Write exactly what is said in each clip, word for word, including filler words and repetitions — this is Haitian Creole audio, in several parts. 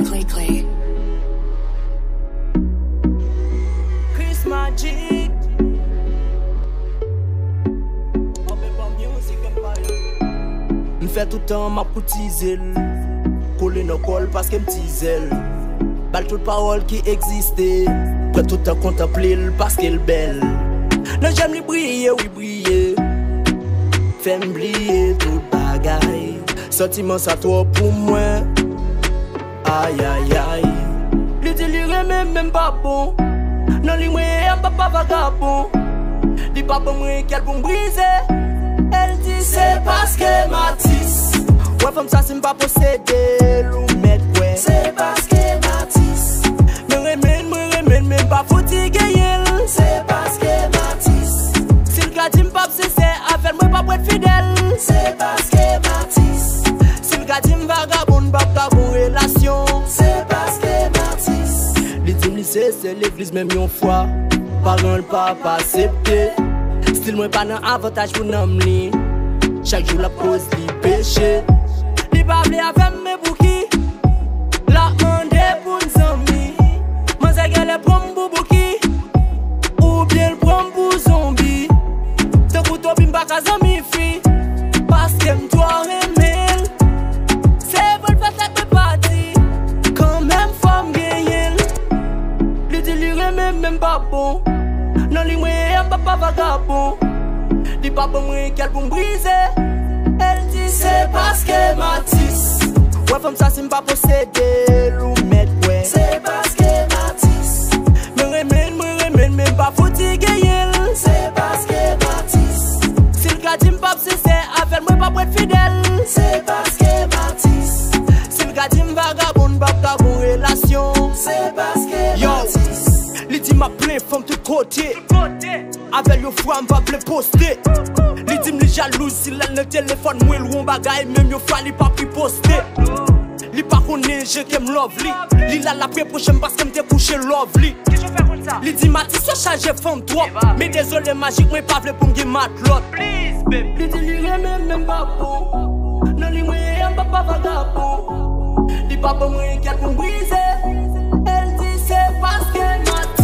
Clay, Clay. Chris Magic. M fè tout tan m ap koutize l. Kole nan kò l paske m tizè l. Ba l tout pawòl ki egziste. Pran tout tan kontanple l paske l bèl. Nan je m li briye, wi briye. Fè m bliye tout bagay. Santiman sa twòp pou mwen. Ayayay. Li di li renmen m, men m pa bon. Nan li mwen ye a, m pa, pa vagabon. Li pa ban mwen kè l pou m brize. E l di se paske m atis. Wè fanm sa si m pa posede l, ou mèt wè. Se paske m atis. Mwen renmen l, mwen renmen l, men m pa fouti genyen l. Se paske m atis. Si l ka di m p ap sensè avè l, mwen p ap ret fidèl. Se paske m atis. Si l ka di m vagabon, n p ap ka gon relasyon. Se paske m atis. Li di m li se sè legliz menm yon fwa. Paran l p ap aksepte. Stil mwen pa nan avantaj pou nanm li. Chak jou l ap koz li peche. Li pa vle avè m, men pou ki? L ap mande pou n zanmi. Manzè genlè pran m pou bouki. Oubyen l pran m pou zonbi. Tankou Toby, m pa ka zanmi fi. Paske m twò renmen l. Se vre l fè tèt mwen pati. Kanmenm fò m genyen l. Li di li renmen m, men m pa bon. Nan li mwen ye a, m pa, pa vagabon. Li pa ban mwen kè l pou m brize. E l di se paske m atis. Wè fanm sa si m pa posede l, ou mèt wè. Se paske m atis. Mwen renmen l, mwen renmen l, men m pa fouti genyen l. Se paske m atis. Si l ka di m p ap sensè avè l, mwen p ap ret fidèl. Se paske m atis. Si l ka di m vagabon, n p ap ka gon relasyon. Se paske m atis. Li di m ap plen fanm tout kote. Avè l yon fwa m pa vle poste. Li di m li jalouz si l al nan telefòn mwen, l wè yon bagay, menm yon fwa li p ap riposte. Li pa konnen jan ke m love li. Li la l ap repwoche m paske m te kouche love li. Li di m atis yo chaje fanm twòp. Men dezole Majik, mwen pa vle pou m gen matlòt. Li di li renmen m, men m pa bon. Nan li mwen ye a, m pa, pa vagabon. Li pa ban mwen kè l pou m brize. E l di se paske m atis.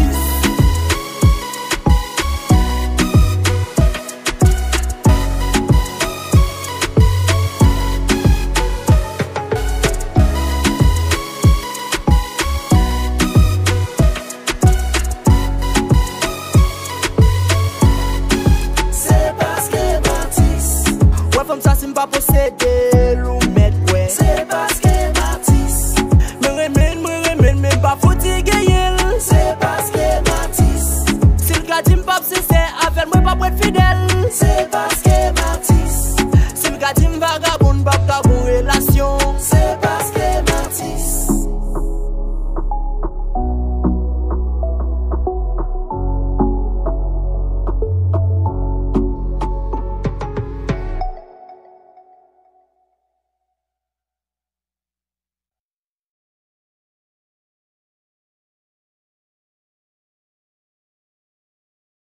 Se paske m atis. Wè fanm sa si m pa posede l, ou mèt wè. Se paske